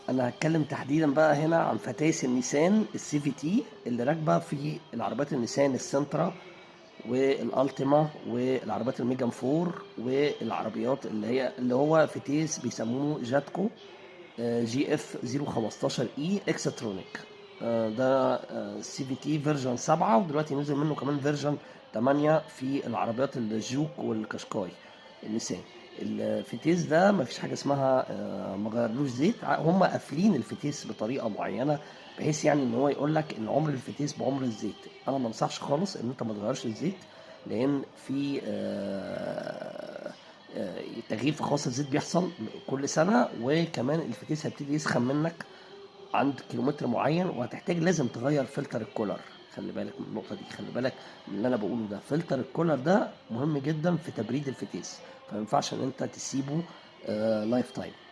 انا هتكلم تحديدا بقى هنا عن فتايس النيسان ال CVT اللي راكبه في العربيات النيسان السنترا والالتيما والعربيات الميجان 4 والعربيات اللي هو فتيس بيسموه جاتكو GF 015 E Xtronic. ده CVT version 7، ودلوقتي نزل منه كمان version 8 في العربيات الجوك والكاشكاي النيسان. الفتيس ده مفيش حاجة اسمها ما غيرلوش زيت، هم قافلين الفتيس بطريقة معينة بحيث يعني ان هو يقول لك ان عمر الفتيس بعمر الزيت. انا ما انصحش خالص ان انت ما تغيرش الزيت، لان في تغيير في خواص الزيت بيحصل كل سنة، وكمان الفتيس هيبتدي يسخن منك عند كيلومتر معين، وهتحتاج لازم تغير فلتر الكولر. خلي بالك من النقطة دي، خلي بالك من اللي انا بقوله ده. فلتر الكولر ده مهم جدا في تبريد الفتيس، فما ينفعش ان انت تسيبه lifetime.